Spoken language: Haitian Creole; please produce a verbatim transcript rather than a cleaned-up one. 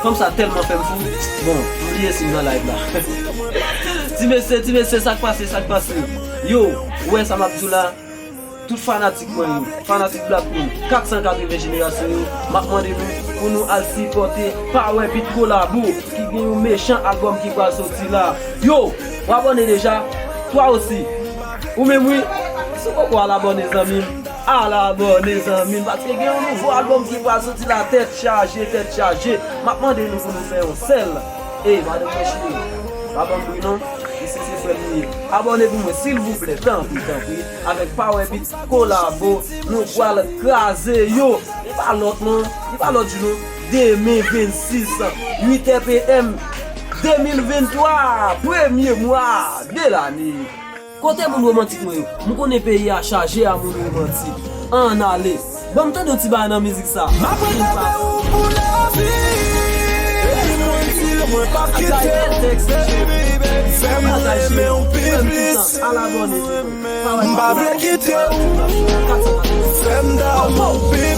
Fanm sa tèlman fè m fou. Bon, m bliye si m nan live la. Ti mesye, ti mesye, sa k pase, sa k pase? Yo, ou wè sa m ap di w la? Tout fanatik mwen yo, fanatik Black Queen, kat san katreven jenerasyon yo, m ap mande nou pou nou al sipòte Power Beat Kolabo ki gen yon mechan albòm ki pral soti la. Yo, w abòne deja? Twa osi. Ou menm wi. Si w poko al abòne zanmi m, al abòne zanmi m, paske gen yon nouvo albòm ki pral soti la, tèt chaje, tèt chaje. M ap mande nou pou nou fè yon sèl. Ey, madan mwen cheri, pa ban m bri non. Isi se frè m li ye. Abòne pou mwen, silvouplè, tanpri, tanpri. Avèk Power Beat Kolabo, nou pral kraze yo. Li pa lòt non, li pa lòt jou non. Demen vennsis, uit è p m, de mil venntwa, premye mwa de lane. Kote moun womantik mwen yo? M konnen peyi a chaje a moun womantik. Ann ale. Ban m tande yon ti bagay nan mizik sa. M ap rete avè ou pou lavi. Epi mwen di mwen p ap kite w, baby. Fè m renmen w pi plis. M pa vle kite w. Fè m damou w pi